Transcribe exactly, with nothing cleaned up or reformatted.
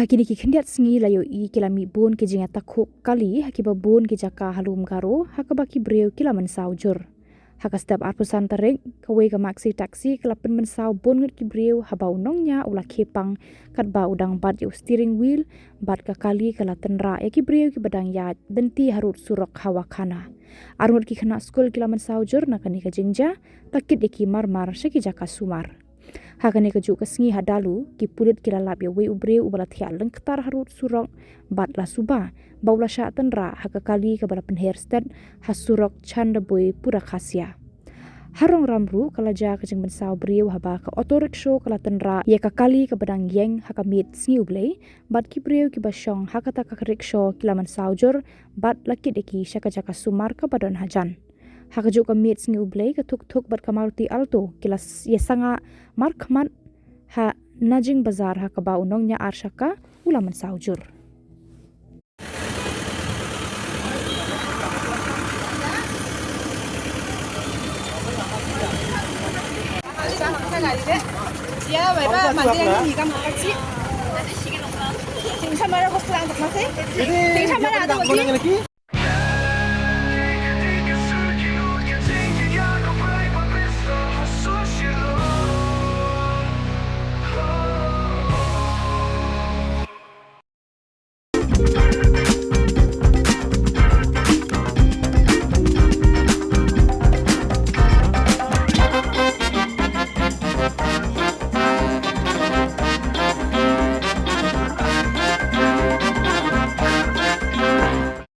Ha kine ki khyndiat sngi la ïohi ki la mih bun ki jingïatakhuh kali ha kiba bun ki jaka ha Lum Garo ha kaba ki briew ki la mynsaw jur. Ha ka step arphew san tarik, kawei ka maxi taxi ka la pynmynsaw bun ngut ki briew haba u nongñiah u la khie pang katba u dang bat ïa u steering wheel, bad ka kali ka la tynrah ïa ki briew kiba dang ïaid lynti harud surok ha Wakhana. Ar ngut ki khynnah skul ki la mynsaw jur na kane ka jingjia, la kit ïa ki marmar sha ki jaka sumar. Ha kane kajuh ka sngi ha Dalu, ki pulit ki la lap ïa uwei u briew uba la thiah lyngktar harud surok bad la suba ba u la shah tynrah ha ka kali kaba la pynher stet ha surok Chandabui Purakhasia. Ha Rongram ruh ka la jia ka jingmynsaw briew haba ka auto rickshaw ka la tynrah ïa ka kali kaba dang ïeng ha ka miet sngi U Blei, bad ki briew kiba shong ha kata ka rickshaw ki la mynsaw jur bad la kit ïa ki sha ka jaka sumar kaba don hajan. Ha kajuh ka miet sngi U Blei, ka thuk thuk bad ka Maruti Alto ki la s-, ïa sangah markhmat ha Najing Bazar ha kaba u nongñiah ar shaka u la mynsaw jur.